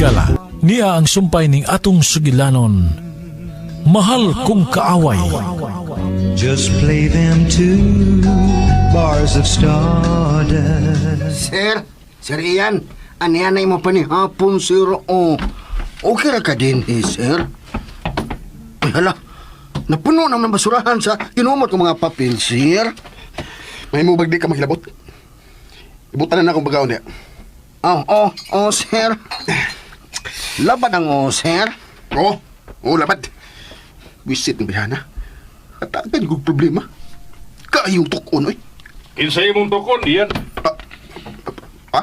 higala. Niya ang sumpay ning atong sugilanon. Mahal Kong Kaaway. Just play them two bars of stardust. Sir, Sir Ian, anianay mo pa ni hapon, sir. Oh, okay ra ka din, eh, sir. Ay, hala, napuno naman ang basurahan sa kinumot ko mga papel, sir. May mo bagdi ka maghilabot. Ibutan na na akong bagaon niya. Oh, sir. Labad ang oh, sir. Oo, oo, labad. Wisit ng bihana. At agad kong problema. Kaayong tukon, oy. Kinsay imong tukon, iyan. Ha?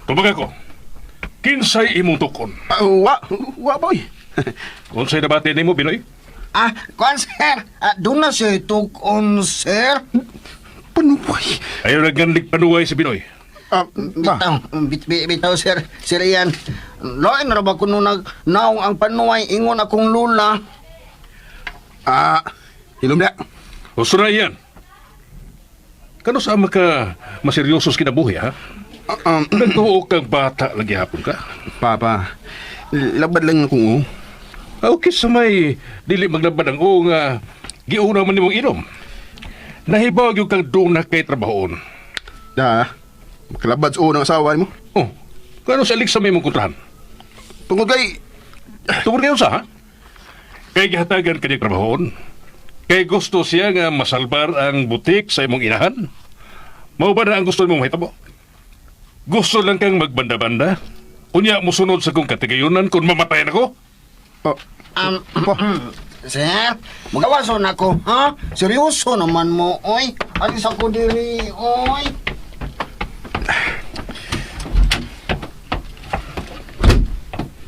Tumaga ko. Kinsay imong tukon. Ah, wa, wa ba, oy. Unsay nabati nimo Binoy? Ah, kuan, sir. Ah, doon na siya tukon, sir. Panuway. Ayaw nagganlig panuway si Binoy. Ah, ba? Bitaw, bitaw, sir. Sir Ian, lain na ba kuno nag naong ang panuway ingon akong lula. Ah, hilom na. Gusto na iyan. Kano sa maka maseryosos kinabuhi, ha? Ah, Nagtuo kang bata lagi hapon ka. Papa, labad lang akong oo. Ah, okay sa may dili maglabad ang oo nga giuna man nimong inom. Nahibaw yung kang doon na kay trabahoon. Da, makalabad sa oo ng asawa mo. Oh, kano sa alik sa may mong kontrahan? Tungkol kay. Tungod kayo sa, ha? Kay gihatagan kanyang trabahoon. Kay gusto siya nga masalbar ang butik sa imong inahan. Mao ba na ang gusto mong mahitabo? Gusto lang kang magbanda-banda? Unya musunod sa kong katigayunan kung mamatayan ako? Oh, pa, Sir, magawason ako, ha? Seryoso naman mo, oy. Alis ako diri, oy.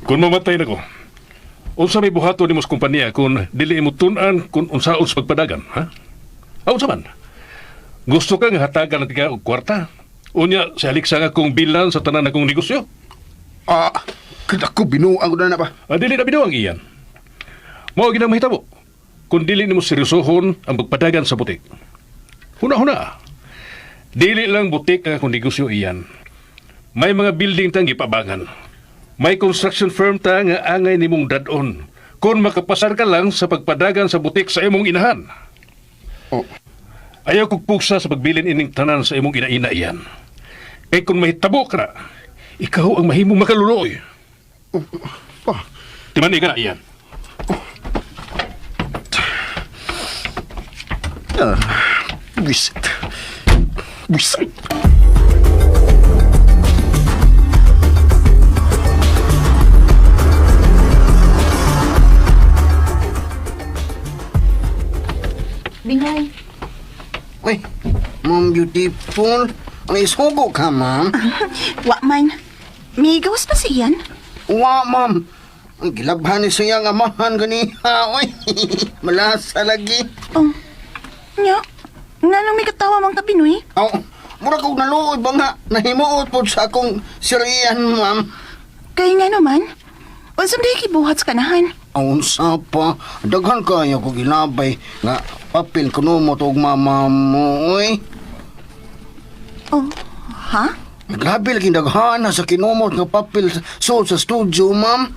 Kung mamatayan ako, unsa may buhaton nimo sa kompanya kung dili mo tun-an kung unsaon sa pagpadagan, ha? Ah, unsa man? Gusto ka nga hatagan natin ka og kwarta? Unya, sa haliksa nga kong bilan sa tanan akong negosyo? ah, kada ko binuang ko na na pa. Ah, dili na binuang iyan. Mao ginang mahitabo. Kung dili nimo seryosohon ang pagpadagan sa butik. Huna-huna. Dili lang butik ang akong negosyo iyan. May mga building tang gipabangan. May construction firm ta nga angay nimong dadon. Kung makapasar ka lang sa pagpadagan sa butik sa imong inahan. Oh, Ayaw kog pugsa sa pagbilin ining tanan sa imong inaina iyan. Kay kung mahitabo ka na, ikaw ang mahimong makaluloy. oh, pa. Timani ka na iyan. Ah, wisit. Wisit. Binoy, Uy, ma'am beautiful. May sugo ka, ma'am. wa man. May gawas pa si Ian? Wa, ma'am. Ang gilabhan ni siya nga amahan ganiha, oy. Malasa lagi. Oh. Nya, nanong may katawa mang ka, Binoy? Aw, mura kog naluoy ba nga nahimuot pod sa akong Sir Ian, ma'am. Kay nga naman. Unsam day kibuhat sa kanahan? Aw, unsa pa. Daghan kaya ko gilabay nga papel kuno mo og mama mo, oy. Oh, ha? Grabe lagi daghan na sa kinumot nga papel suod sa studio, ma'am.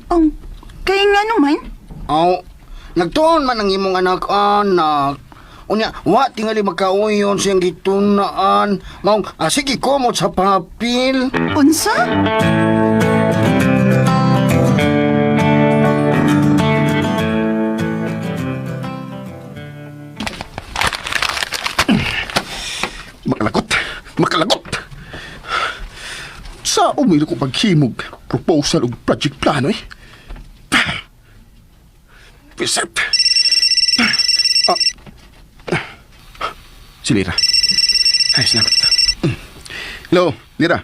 Oh, kay nga naman. Aw, nagtuon man ang imong anak-anak. Unya, wa tingali magkauyon siyang gitunaan. Maong, ah, sige, kumot sa papel. Unsa? Makalagot. Makalagot. Sa umilo ko paghimog, proposal ug project plano eh. Wisit. Ah. Si Lira. Ay, salamat. Hello, Lira.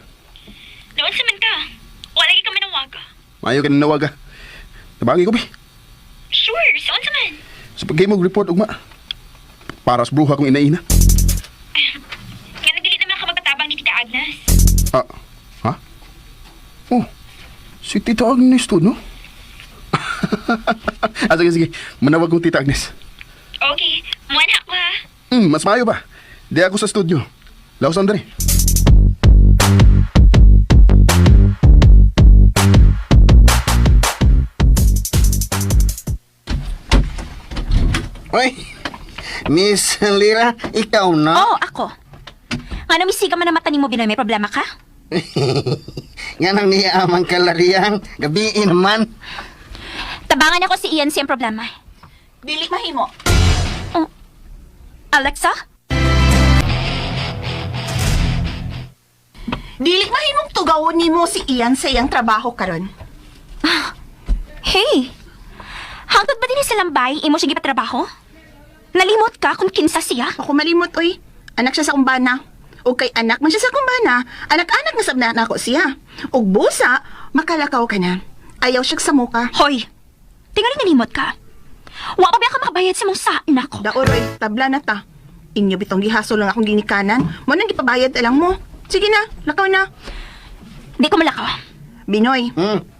Doon sa man ka. Wala lagi ka manawag. Maayo ka na nawaga. Tabagi ko, bi. Sure, saan sa man? Sa paghimog report ugma. Para sa bruha kong inaina. Nga nagdili naman ka magkatabang ni Tita Agnes. Ah, ha? Oh, si Tita Agnes to, no? Ah, sige, sige. Manawag kong Tita Agnes. Okay, muan ako ha. Mas maayo ba? Di ako sa studio. Laos Andre. Uy, Miss Lira, ikaw na. Oh, ako. Nga misiga man ang mata nimo, Binoy, may problema ka? Nga nang niya amang kalariyang, gabiin naman. Tabangan ako si Ian siyang problema. Dili mahimo. Alexa? Dili mahimong tugawon nimo si Ian sa iyang trabaho karon. Hey! Hangtod ba din sa lambay, imo siya gipatrabaho? Nalimot ka kung kinsa siya? Ako malimot oy. Anak siya sa kumbana. O kay anak man siya sa kumbana, anak-anak na sab na nako siya. Og busa, makalakaw ka na. Ayaw siya sa muka. Hoy! Tingali nalimot ka. Wa pa ba ka makabayad sa mong saan ako? Daoroy, tabla na ta. Inyo bitong gihaso lang akong ginikanan. Mo nang gipabayad alang mo. Sige na, lakaw na. Di ko malakaw. Binoy,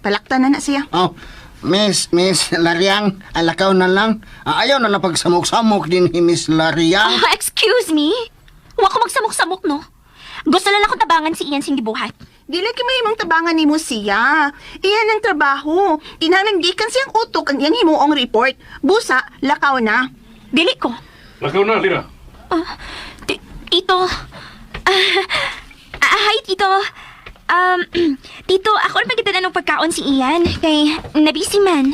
palakta na na siya. Oh, Miss Lariang, alakaw na lang. Ah, ayaw na lang pagsamok-samok din ni Miss Lariang. Ah, excuse me? Wa ko magsamok-samok, no? Gusto lang akong tabangan si Ian sing gibuhat. Dili kay mahimong tabangan nimo siya. Iyan ang trabaho. Kinahanglan gikan siyang utok ang iyang himuong report. Busa, lakaw na. Dili ko. Lakaw na, Lira. Ah, tito. Hi, Tito. Tito, ako ang pagkita ng pagkaon si Ian. Kay, nabisi man.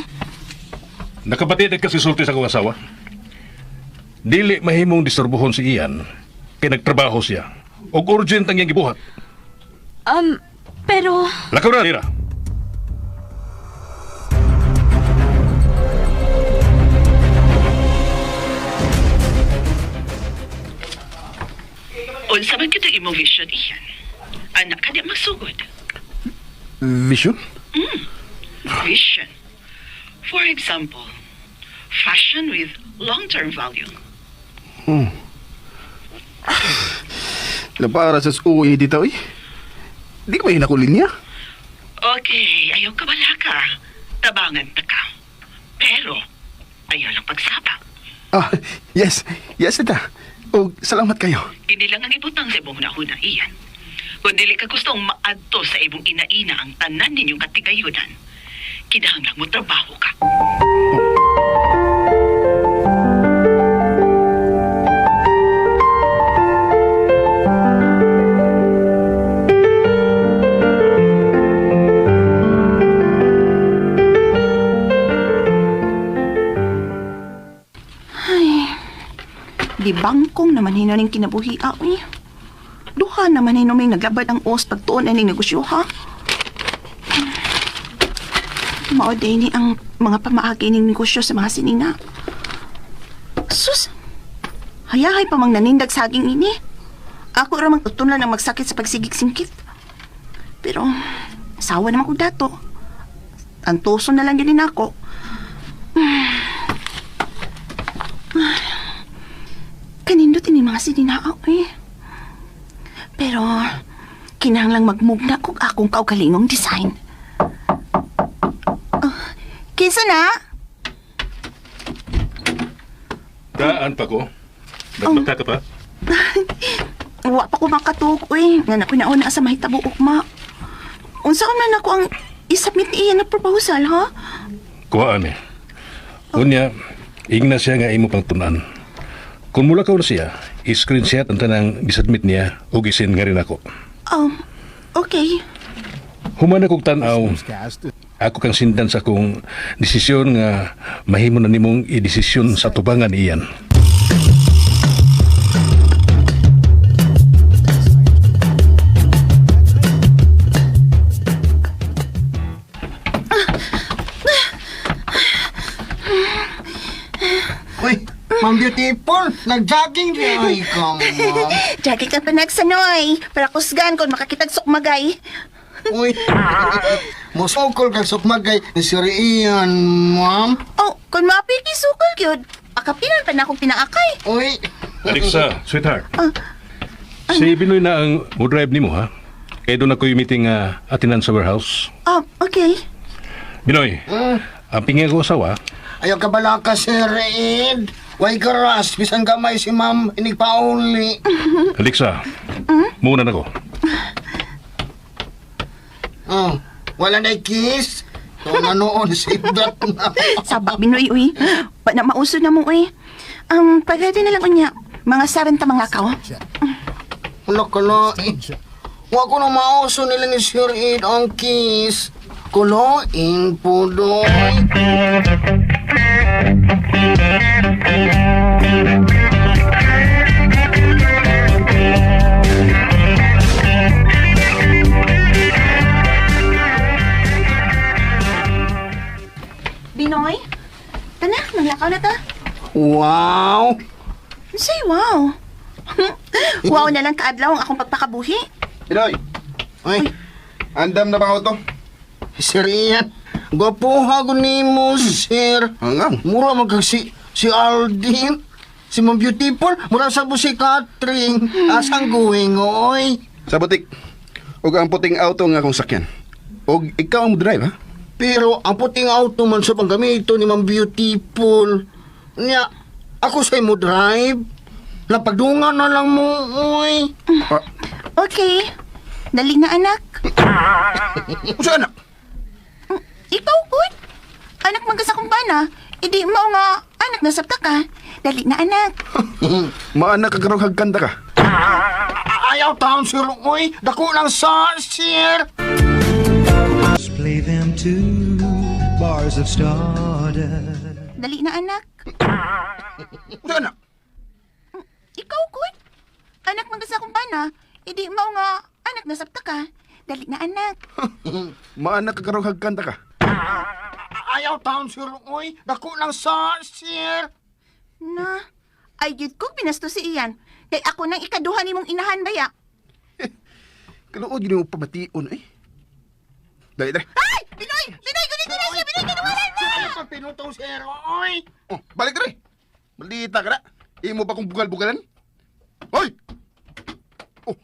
Nakabati na kasi sulti sa akong asawa. Dili mahimong disturbuhon si Ian kay nagtrabaho siya. Og urgent ang iyang gibuhat. Pero. Lakaw na, Lira. Unsa man kita imong vision iyan? Anak ka di magsugod. Vision? Vision. For example, fashion with long-term value. Napara sa uwi dito, eh. Di ko mahina ko linya. Okay, ayaw ka bala ka. Tabangan ta ka. Pero, ayaw lang pagsaba. Ah, yes. Yes, tita. O, salamat kayo. Hindi lang ang ibutang sa imong hunahuna iyan. Kung dili ka gustong maadto sa imong ina-ina ang tanan ninyong katigayunan, kinahanglan mo trabaho ka. Di bangkong naman hinaning kinabuhi, ah, uy. Duha naman hinoming naglabad ang os pagtuon aning negosyo, ha? Mao day ni ang mga pamaagi ning negosyo sa mga sinina. Sus! Hayahay pa mang nanindag saging ini. Ako ra mang tutunlan ang magsakit sa pagsigig-singkit. Pero, asawa naman kong dato. Antuso na lang yun ako. Kanindot ini mga sininaaw eh. Pero, kinahanglang magmugna kog akong kaugalingong design. Ah, kinsa na? Daan pa ko. Nagbata ka pa? Wa pa ko makatuog, uy. Nga na ko nauna sa mahitabo ugma. Unsa man ako ang isubmit ni iyan na proposal, ha? Kuhaan eh. Unya, ingna siya nga imo pang tunan. Kung mula ka na siya, i-screenshot ang tanang gisubmit niya o gisin nga rin ako. Okay. Human akong tan-aw, ako kang sindan sa akong desisyon nga mahimo na nimong idesisyon sa tubangan iyan. Uy, Ma'am Beautiful, nag-jogging din. Ay, ka, ma'am. Jackie ka pa nagsanoy. Para kusgan kung makakitag sukmagay. Uy, musukol kag sukmagay ni Sir Ian, ma'am. Oh, kung maapiki sukol gyud, akapilan pa na akong pinaakay. Uy, Alexa, sweetheart. Si Binoy na ang mo-drive nimo ha. Kaya doon ako yung meeting atinan sa warehouse. Oh, okay. Binoy, ang pingin ko asawa, ayaw ka bala ka, Sir Ed. Way garas, bisan gamay si ma'am, inigpauli. Alexa, muna na ko. Oh, wala na kiss. So, na noon, save that na. Saba, Binoy, uy. Pa na mauso na mo, uy. Pag-ready na lang unya. Mga 7 ta mga kaw. Wala ka na eh. Wa ko na mauso nila ni Sir Ed ang kiss. Kuloin po doy. Binoy? Tana, manglakaw na ta. Wow! Say wow. Wow na lang kaadlaw ang akong pagpakabuhi. Pinoy, Ay, andam na bang auto? Sir Ian, gwapo ko nimo, sir. Hanggang. Mura man kag si Aldin. Si Ma'am Beautiful, mura sa po si Catherine. Asang going, oy. Sa butik. Og ang puting auto nga akong sakyan. Og ikaw ang drive, ha? Pero ang puting auto man sa panggamito ni Ma'am Beautiful. Nya, ako sa mo drive. Lapagdungan na lang mo, oy. Ah, Okay. Dali na anak. unsa anak? Ikaw, good. Anak man ka sa kumpana. Idi mao nga anak na sabta ka. Dali na anak. Maanak ka karong hagkanta ka. Ayaw taon, sir, oy. Dako lang sa, sir. Just play them two bars of stardust. Dali na anak. Unsa anak? Ikaw, good. Anak man ka sa kumpana. Idi mao nga anak na sabta ka. Dali na anak. Maanak ka karong hagkanta ka. Ayaw taon, sir, oy. Dako lang sa, sir. Na, ay gid ko binasto si Ian. Kay ako nang ikaduha nimong inahan baya. Kaluod yun yung pamation eh. Dali, dali. Ay! Binoy! Binoy! Kunin ko na siya! Binoy! Kinuwalan na! Ayaw pa pinutong, sir, oy. Oh, balik dali. Malita ka na. Imo pa kong bugal-bugalan? Hoy! Oh.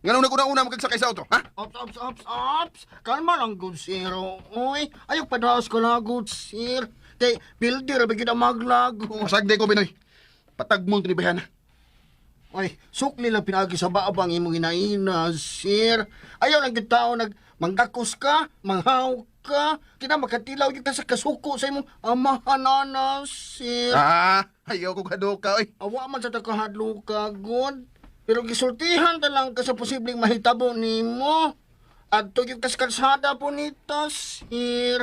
Nganong naguna-una mo kag sakay sa auto, ha? Ops, ops, ops, ops. Kalma lang, good sir, oy. Ayaw padaos ko lagot, sir. Kay, builder, bigyan ang maglago. Masagday ko, Binoy. Patag mong tinibayan. Ay, sukli lang pinagi sa baabang imong inaina, sir. Ayaw lang yung tao nag manggakos ka, manghaw ka, kina makatilaw yung ka sa kasuko sa imong amahanana, sir. Ah, ayaw ko kaduka, oy. Awa man sa takahadlo ka, god. Pero gisultihan ta lang ka sa posibleng mahitabo nimo. Adto yung kaskalsada po nito, sir.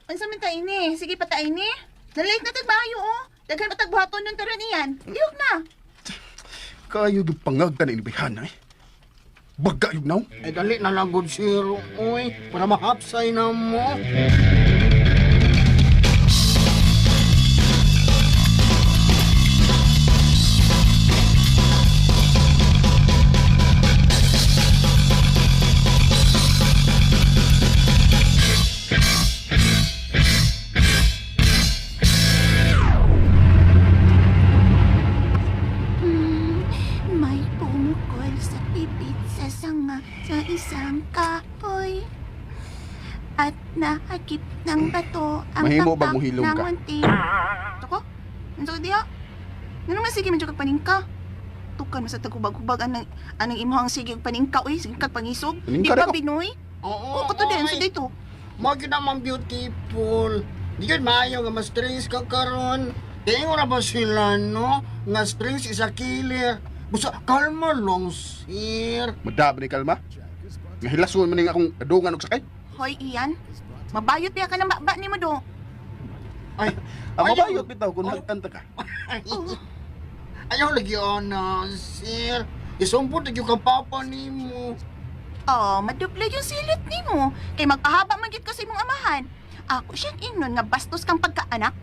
Unsa man ta ini? Sige pa ta ini. Nalate na tagbayo oh. Daghan pa tagbuhaton nun taron iyan. Lihok na. Kayo yung pangagta na inibihan, eh. Baga yung now. Ay, dali na lang, good sir, oy, para mahapsay na mo. May pumukol sa pipit sa sanga sa isang kahoy. At nahagip ng bato ang Mahimo pakpak bang muhilom ng ka? munti. Ako? Ano sa diha? Ano nga sige medyo kag paningka? Tukan mo sa tagubag-hubag anang anang imuhang sige og paningka uy, sige kag pangisog. Di Paningka ba ra ko. Binoy? Oo, Oo, kato din sa dito. Mo gyud naman beautiful. Di gyud maayo nga ma-stress ka karon. Tingon ra ba sila no? Nga stress is a killer. Busa kalma lang sir. Madab ni kalma. Nga hilason man ning akong adungan og sakay. Hoy Ian, mabayot biya ka ng baba nimo do. Ay, Ang ayaw- mabayot bitaw kung hagkanta ka. Ayaw lagi ana sir. Isumpot gyud kang papa nimo. Oh, madupla yung silot nimo. Kay magpahaba man gid ko sa imong amahan. Ako siyang ingnon nga bastos kang pagkaanak.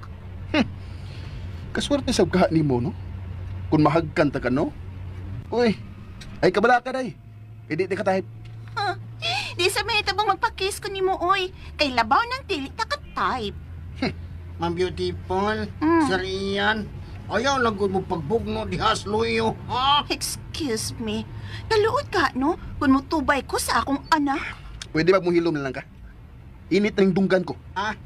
Kaswerte sa kaha nimo, no? Kung mahagkanta ka, no? Uy, ay kabala ka day. Hindi di ka type. Huh. Di sa may tabang magpa-kiss ko nimo oy. Kay labaw ng dili ta ka type. Ma'am beautiful, Mm. Sir Ian. Ayaw lang gud mo pagbugno diha sa luyo, ha? Excuse me. Kaluod ka, no? Kung mutubay ko sa akong anak. Pwede ba muhilom na lang ka? Init na yung dunggan ko. Ah,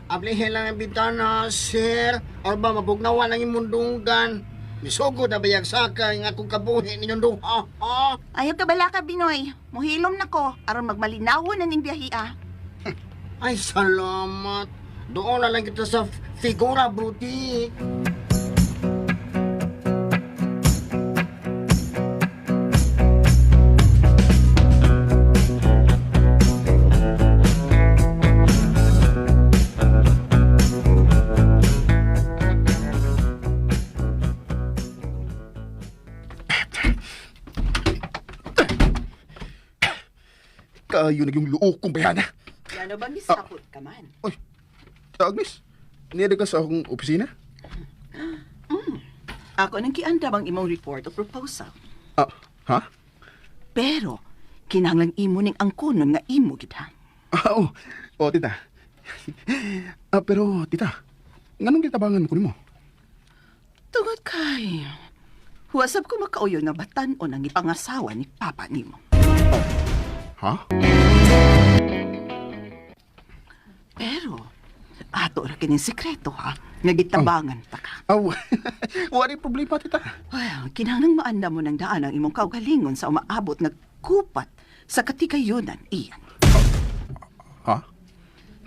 ablihin lang ang bitana, sir. Or ba mabugnawan ang imong dunggan. Misugod na bayag saka ang akong kabuhi ninyong duha, ha? Ayaw ka bala ka, Binoy. Muhilom na ko aron magmalinawon na ning biyahi ah. Ay, salamat. Doon na lang kita sa Figura Boutique. Kayo na yung luok kong bayana. Ano bang gisapot ka man? Oy, Tita Agnes, niya ka sa akong opisina? Ako nang giandam ang imong report o proposal. Ah, ha? Pero, kinahanglang imo ning angkonon nga imo gid ha. Ah, oh. Oh, tita. Ah, pero, tita, nganong gitabangan ko nimo? Tungod kay huwasab ko makauyo nga batan-on ang ipangasawa ni Papa nimo. Ha? Pero, ato ra kining sikreto ha, nga gitabangan ta ka. Aw, wala problema, tita. Well, kinahanglang maanda mo ng daan ang imong kaugalingon sa umaabot nga kupat sa katigayunan iyan. Ha?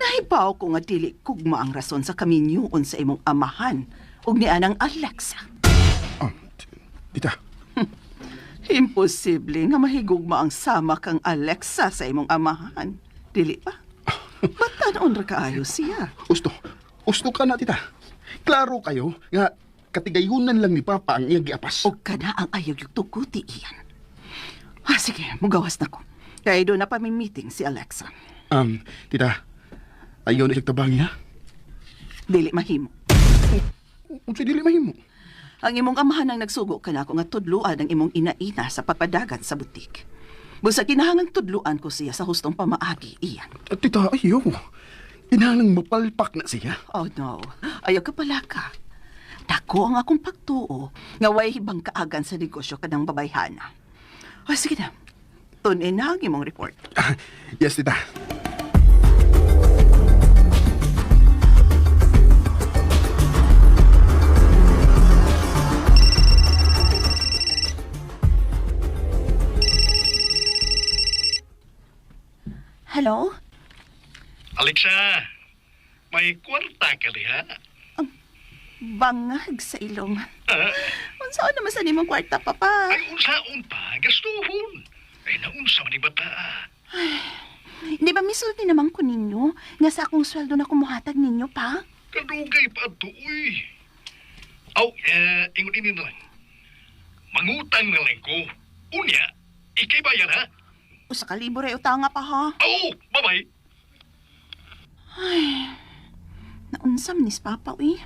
Nahibaw ko nga dili kugma ang rason sa kaminyuon sa imong amahan ug ni anang Alexa. Ah, tita, Imposible nga mahigugma ang sama kang Alexa sa imong amahan. Dili ba? Batanon ra kaayo siya. usto. Usto ka na, tita. Klaro kayo nga katigayunan lang ni Papa ang iyang giapas. Og kana ang ayaw yung tuguti iyan. Ah, sige, mugawas na ko. Kaya doon na pa may meeting si Alexa. Tita, ayaw na siyang tabangi, ha? Dili mahimo. Unsa dili mahimo? Ang imong amahan ang nagsugo kanako nga tudluan ang imong inaina sa pagpadagan sa butik. Busa kinahangang tudluan ko siya sa hustong pamaagi iyan. Ah, tita, ayaw. Kinahanglang mapalpak na siya. Oh no, ayaw ka pala ka. Dako ang akong pagtuo nga way hibang kaagan sa negosyo kanang babayhana. O sige na, tunin na ang imong report. Ah, yes, tita. Hello? Alexa, may kwarta ka diha. Bangag sa ilong. Unsaon naman sa nimong kwarta, papa? Ay unsaon pa, gastuhon. Ay naunsa man ni bata. Di ba misulti naman ko ninyo nga sa akong sweldo na kumuhatag ninyo pa? Kadugay pa adto uy. Aw, ingon ini na lang. Mangutang na lang ko. Unya, ikay bayar ha. Usa ka libo ray utanga pa ha. Aw, bye-bye. Naunsam nis papa uy.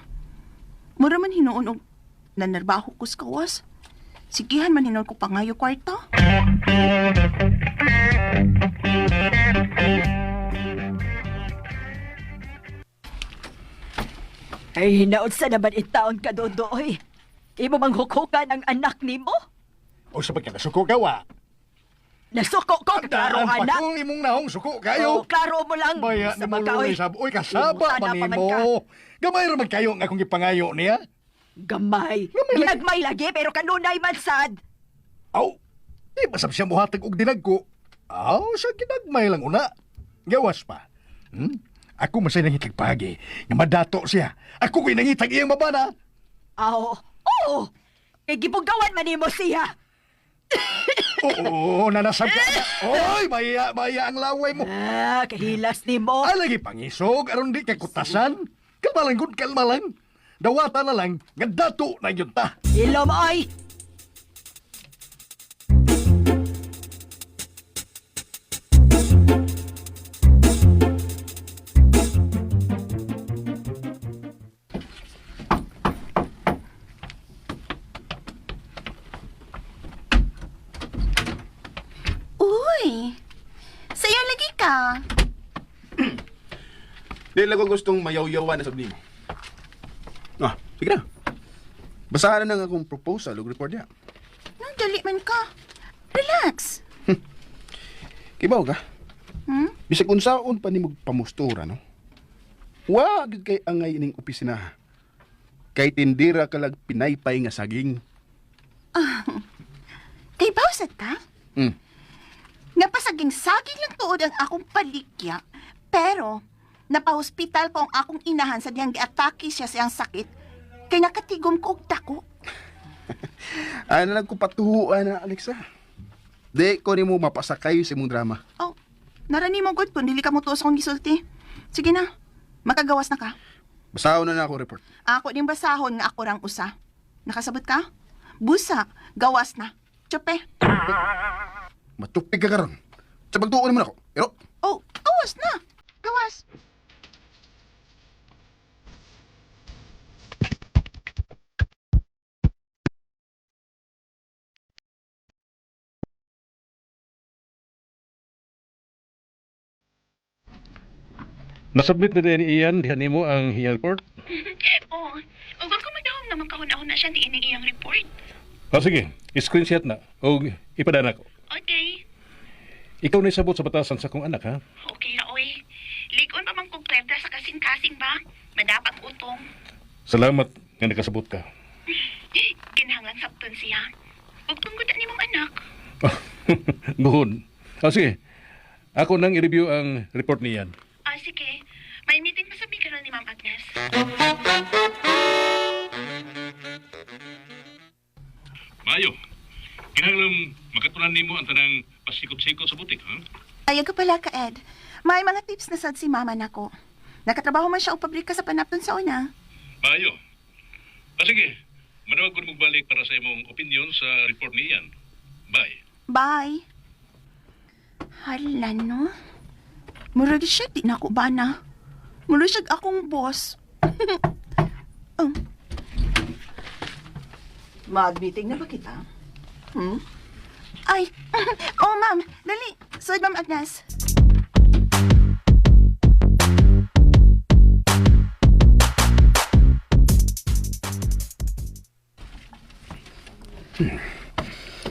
Mura man hinuon og nanarbaho ko sa kawas. Sigihan man hinuon ko pangayo kwarta. Ay, hinaot sa naman itaon ka, Dodoy. Imo mang hukhukan ang anak nimo? O sa pagkakasuko ka, wa. Nasuko ko, klaro Daan pa anak. kung imong naong suko Oh, kayo. klaro mo lang. Baya Sa ni mo mga oy. luloy sab. Oy, kasaba Imutana man pa man ka. nimo. Gamay ra man kayo nga akong gipangayo niya. Gamay. Gamay lagi. Ginagmay lagi, pero kanunay man sad. Aw, di ba sab siya muhatag og dinagko? Aw, sa ginagmay lang una. Gawas pa. Ako masay nangitag pagi. Nga madato siya. Ako ko'y nangitag iyang mabana. Aw, oo. Kay gibugawan man nimo siya. Oo, nanasab ka. Oy, baya, baya ang laway mo. Ah, kahilas nimo. Ah, lagi pangisog, aron di kay kutasan. Kalma lang, gud, kalma lang. Dawata na lang, nga dato na yun ta. Ilom oy. Uy! Sayo lagi ka. Di lang ko gustong mayaw-yawan na sab nimo. Ah, sige na. Basahan na lang akong proposal ug report niya. Nang dali man ka. Relax. Kibaw ka? Hmm? Bisag unsaon pa nimo pamustura, no? Wa gyud kay angay ining opisina. Kay tindira kalag pinaypay nga saging. Kay bawsat ka? Napasaging-saging lang tuod ang akong palikya. Pero, napahospital ko ang akong inahan sa diyang giatake siya siyang sakit kay nakatigom ko og dako. Ano lang ko patuhuan na, Alexa. Di ko nimo mapasakay sa imong drama. Oh, narani mo good kung dili ka mo tuos akong gisulti. Sige na, makagawas na ka. Basahon na na ako report. Ako din basahon nga ako rang usa. Nakasabot ka? Busa, gawas na. Tsupe. Matupig ka karon. Sa pagtuon naman ako. Pero, Oh, gawas na. Gawas. Nasubmit na din iyan diha nimo ang iyang report. Oh, ug ko magdahom naman kahuna-huna siya ni ining iyang report. Ah, sige, screenshot na og ipadana ko. Okay. Ikaw na isabot sa batasan sa akong anak ha. Okay ra oy. Ligon pa man kog kwerda sa kasing-kasing ba? Madapang utong. Salamat nga nakasabot ka. Kinahanglan sabton siya. Ug tungod ani mong anak. Good. Ah, sige. Ako nang i-review ang report niyan. Ah, sige. May meeting pa sa karon ni Ma'am Agnes. Mayo. Kinahanglan makatunan nimo ang tanang pasikot-sikot sa butik, ha? Ayaw ka pala ka, Ed. May mga tips na sad si mama nako. Nakatrabaho man siya og pabrika sa panapton sa una. Mayo. Ah, sige. Manawag ko magbalik para sa imong opinion sa report niyan. Bye. Bye. Hala, no? Murag siya, di na ako bana. Murag siya akong boss. Oh. Mag-meeting na ba kita? Hmm? Ay, oh ma'am, dali. Sud, ma'am Agnes.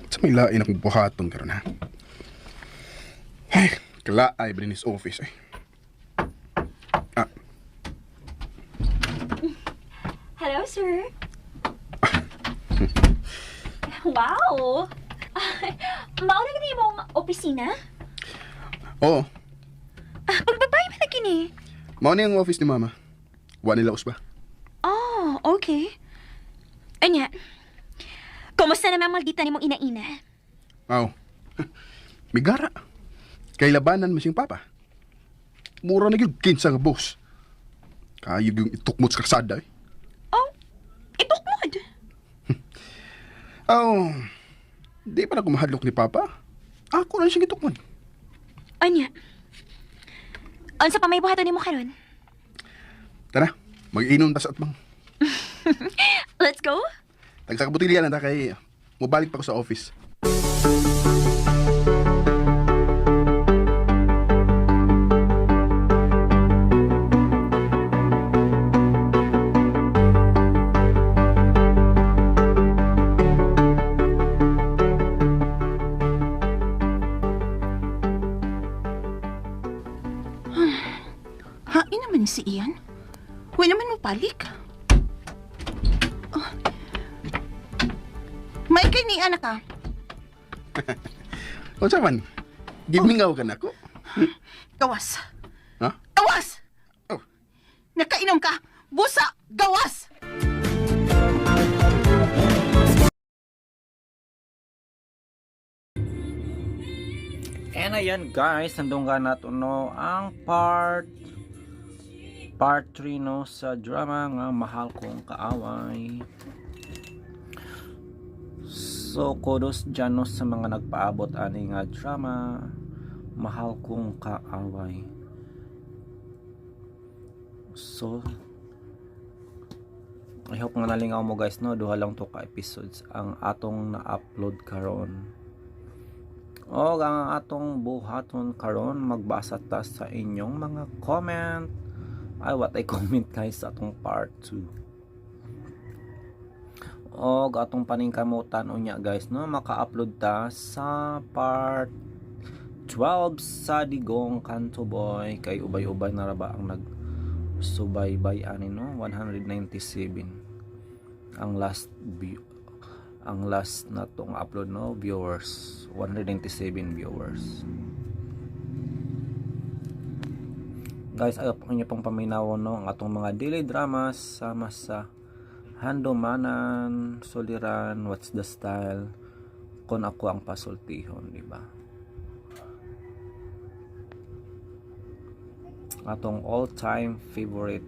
Sa may lain akong buhaton karon ha. Ay, kalaay ba din office eh. Ah, Hello, sir. Wow! Mao na gani imong opisina? Oo. Ah, Pagbabay ba na kini? Mao ni ang office ni mama. Wa nila usba. Oh, okay. Anya, kumusta naman ang maldita nimong ina-ina? Aw. Migara. Kay labanan mo siyang papa. Mura na gyud kinsa nga boss. Kayo yung itukmot sa karsada eh. Oh, itukmod. Aw. Di pa na kumahadlok ni papa. Ako na siyang itukmot. Anya, unsa pa may buhaton nimo karon? Tara, mag-inom ta sa atbang. Let's go. Tagsa ka botilya na ta kay mobalik pa ko sa office. Hain naman si Ian. Huwag naman mo palik. Oh. May kay ni anak ka. Unsa man? Gimingaw ka nako. Gawas. Ha? Gawas! Oh. Nakainom ka! Busa! Gawas! And ayan guys, nandunggan nato no ang part part 3 no sa drama nga Mahal Kong Kaaway. So kudos dyan no sa mga nagpaabot ani nga drama Mahal Kong Kaaway. So I hope nga nalingaw mo guys no, duha lang to ka episodes ang atong na-upload karon. O ang atong buhaton karon magbasa ta sa inyong mga comment. Ay what I comment guys sa atong part 2. Og atong paningkamutan unya guys no, maka-upload ta sa part 12 sa Digong Kanto Boy kay ubay-ubay na ra ba ang nag subaybay ani no, 197 ang last view, ang last na tong upload no, viewers 197 viewers guys. Ayaw po inyo pong paminawon no ang atong mga daily dramas sama sa Handumanan, Suliran, What's the Style, Kung Ako Ang Pasultihon, di ba? Atong all-time favorite.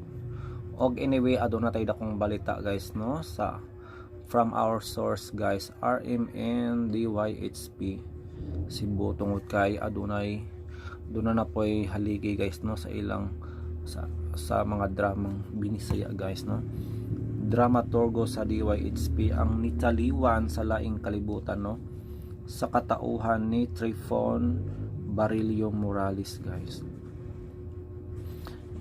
Og anyway, aduna tayo dakong balita guys no sa from our source guys, RMN DYHP Cebu, tungod kay adunay Doon na po'y haligi guys no sa ilang sa mga dramang Binisaya guys no. Dramaturgo sa DYHP ang nitaliwan sa laing kalibutan no sa katauhan ni Trifon Barillo Morales guys.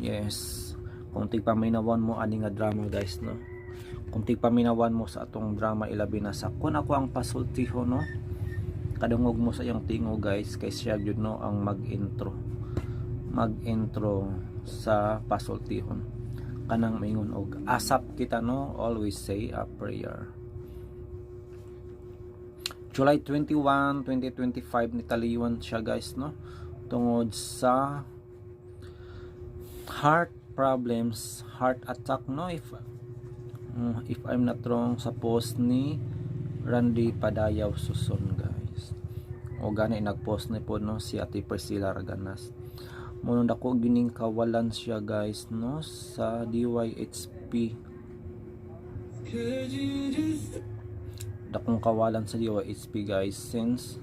Yes, kung tigpaminawan mo ani nga drama guys no. Kung tigpaminawan mo sa atong drama ilabi na sa Kun Ako Ang Pasultiho no. Kadungog mo sa iyang tingo guys kay siya gyud no ang mag-intro. Mag-intro sa pasultihon. Kanang maingon og asap kita no, always say a prayer. July 21, 2025 nitaliwan siya guys no tungod sa heart problems, heart attack no, if I'm not wrong sa post ni Randy Padayaw Suson guys. O gani nagpost ni po no si Ate Priscilla Raganas. Muno dako gining kawalan siya guys no sa DYHP. Dakong kawalan sa DYHP guys since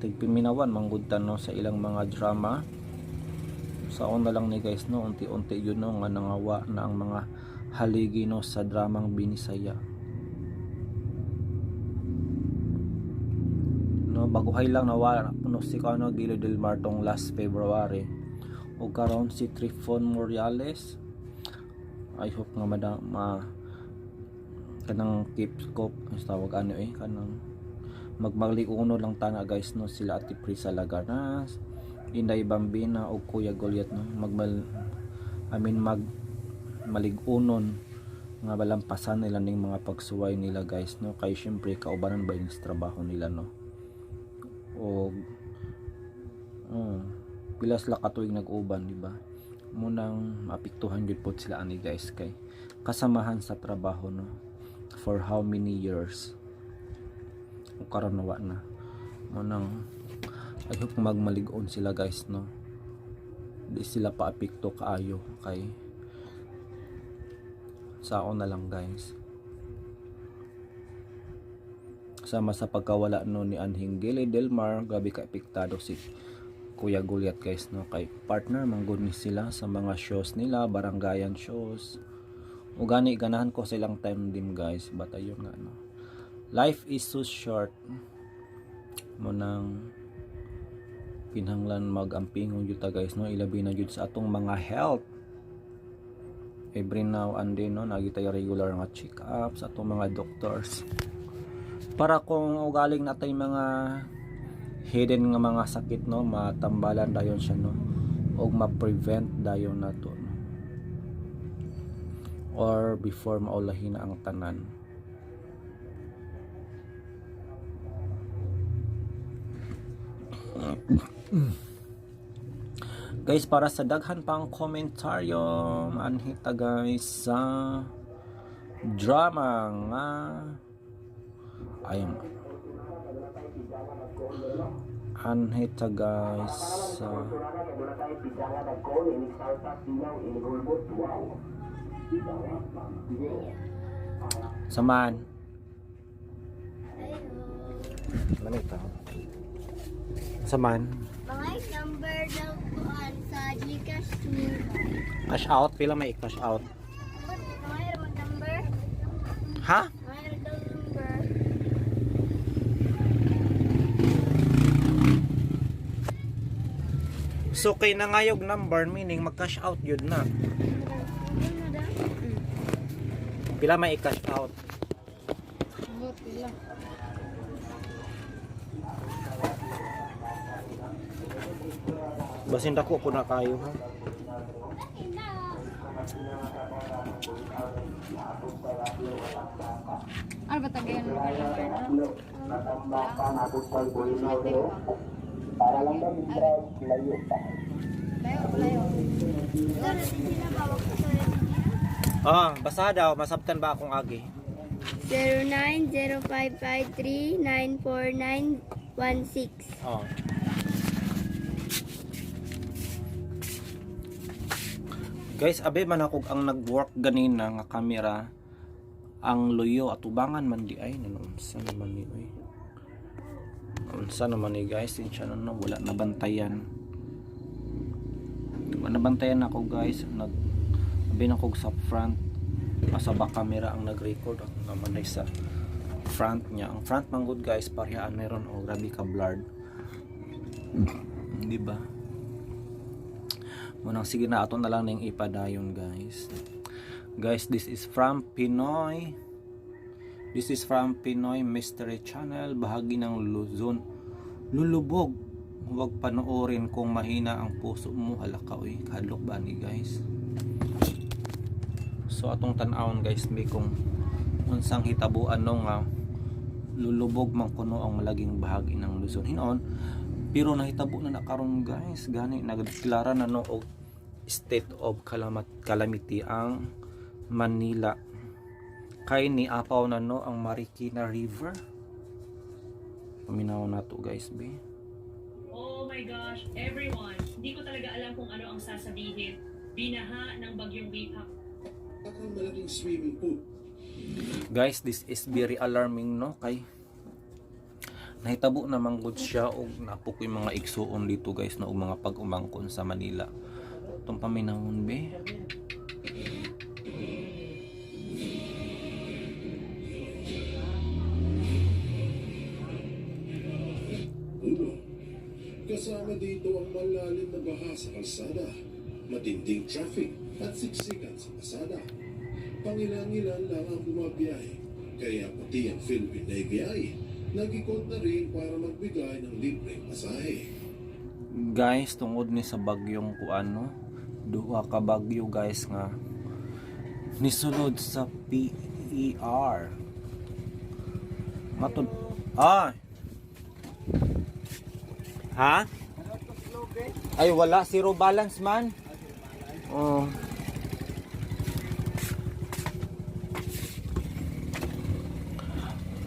tigpiminawan manggod ta no sa ilang mga drama. Sa una lang ni guys no, unti-unti yun no nga nangawa na ang mga haligi no sa dramang Binisaya no. Baguhay lang nawala na puno si ano Gilo del Mar tong last February o karon si Trifon Morales. I hope nga madam ma kanang keep scope ang tawag ano eh kanang magmaliuno lang tana guys no sila Ate Prisa Laganas, Inday Bambina o Kuya Goliath no, magmal I mean mag malig-unon nga balampasan nila ning mga pagsuway nila guys no, kay syempre kaubanan ba yung trabaho nila no. Og pila sila katuig nag-uban, di ba? Munang maapektuhan jud pod sila ani guys kay kasamahan sa trabaho no for how many years o karon nawa na. Munang I hope magmalig-on sila guys no, di sila paapekto kaayo kay sao na lang guys. Sama sa pagkawala no ni Anhing Gili Del Mar, grabe ka epektado si Kuya Goliath guys no, kay partner manggod ni sila sa mga shows nila, barangayan shows. O gani ganahan ko silang time din guys, but ayun nga no, life is so short. Munang kinahanglan magampingon jud ta guys no, ilabi na jud sa atong mga health. Every now and then no, nagi tayo regular nga check up sa atong mga doctors para kung ugaling natay mga hidden nga mga sakit no, matambalan dayon siya no og ma-prevent dayon nato no, or before maulahin na ang tanan. Guys, para sa daghan pang komentaryo anhita guys sa drama nga ayun anhita guys sa saman saman Mga number daw kuan sa Gcash to. Cash out, pila may cash out? Mga number? Ha? Mga number. So kay nangayog number meaning mag cash out yun na. Pila may cash out? Pila. Basin dako po na kayo ha. Ano ba tagayan mo number? Ah, basa daw, masabtan ba akong agi? 0905539491. Oh. Guys, abe man ako ang nag-work ganina nga kamera ang luyo atubangan man di ay nanunsa naman ni oy. Unsa naman ni guys, sinsya na no, wala nabantayan. Nabantayan ako, guys, nag abi na kog sa front, sa back camera ang nag-record, ako naman ay sa front niya. Ang front man gud, guys, parehaan meron oh, grabe ka blurred. Di ba? Munang sige na, ato na lang ning ipadayon, guys. Guys, this is from Pinoy. This is from Pinoy Mystery Channel, bahagi ng Luzon. Lulubog. Huwag panoorin kung mahina ang puso mo. Hala ka, uy. Kadlok ba ni, guys? So atong tan-awon, guys, may kung unsang hitabuan no nga lulubog man kuno ang malaking bahagi ng Luzon. Hinon, pero nahitabo na na karon, guys, gani nagdeklara na no og state of calamity ang Manila. Kay ni apaw na no ang Marikina River. Paminaw na to, guys, be. Oh my gosh, everyone, hindi ko talaga alam kung ano ang sasabihin. Binaha ng bagyong Wipha. Ang malaking swimming pool. Guys, this is very alarming no, kay nahitabo naman gud siya og napo ko'y mga igsuon dito, guys, no, og mga pag-umangkon sa Manila. Itong paminawon be. Uno, kasama dito ang malalim na baha sa kalsada, matinding traffic at siksikan sa pasada. Pangilan-ngilan lang ang bumabiyahe, kaya pati ang Philippine Navy ay nag-ikot na rin para magbigay ng libreng pasahe. Guys, tungod ni sa bagyong kuano, duha ka bagyo, guys, nga nisulod sa PER. Matud ah. Ha? Ay, wala, zero balance man. Oh.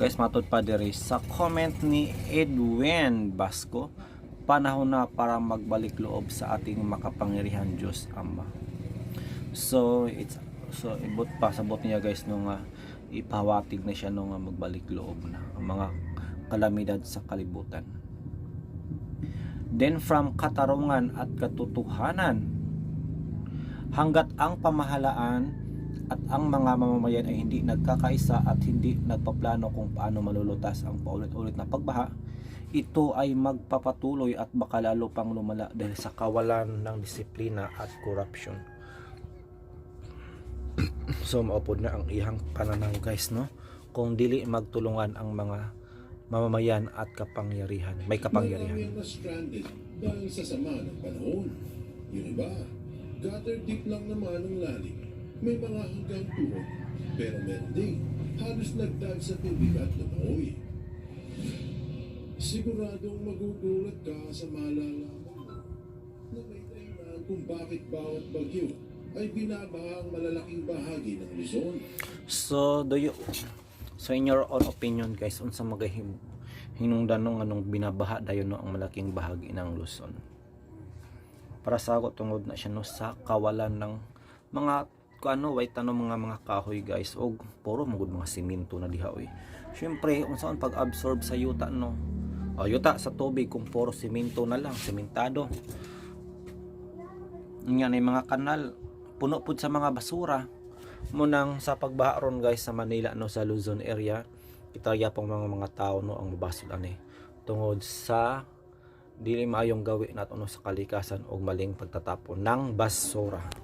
Guys, matod pa diri sa comment ni Edwin Basco, panahon na para magbalik loob sa ating makapangyarihan Diyos Ama. So, it's so ibot pa sabot niya, guys, no, nga ipahawatig na siya no nga magbalik loob na ang mga kalamidad sa kalibutan. Then from Katarungan at Katotohanan, hanggat ang pamahalaan at ang mga mamamayan ay hindi nagkakaisa at hindi nagpaplano kung paano malulutas ang paulit-ulit na pagbaha, ito ay magpapatuloy at baka lalo pang lumala dahil sa kawalan ng disiplina at corruption. So maupod na ang iyang pananaw, guys, no? Kung dili magtulungan ang mga mamamayan at kapangyarihan, may kapangyarihan. Marami ang na-stranded dahil sa sama ng panahon. Yung iba, gutter deep lang naman ang lalim. May mga hanggang tuhod. Pero meron din, halos nag-dive sa tubig at lumangoy. Siguradong magugulat ka sa malalaman mo na may dahilan kung bakit bawat bagyo ay binabaha ang malalaking bahagi ng Luzon. So in your own opinion, guys, unsa magahim hinungdan no nganong binabaha dayon no ang malaking bahagi ng Luzon? Para sa ako, tungod na siya no sa kawalan ng mga ano, way tanom mga kahoy, guys, og puro magud mga simento na diha oy. Syempre, unsaon pag-absorb sa yuta no? O yuta sa tubig kung puro simento na lang, sementado. Nga na yung mga kanal puno pud sa mga basura. Munang sa pagbaha ron, guys, sa Manila no, sa Luzon area, kita pong mga tao no ang mabasol ani tungod sa dili maayong gawi nato no sa kalikasan og maling pagtatapon ng basura.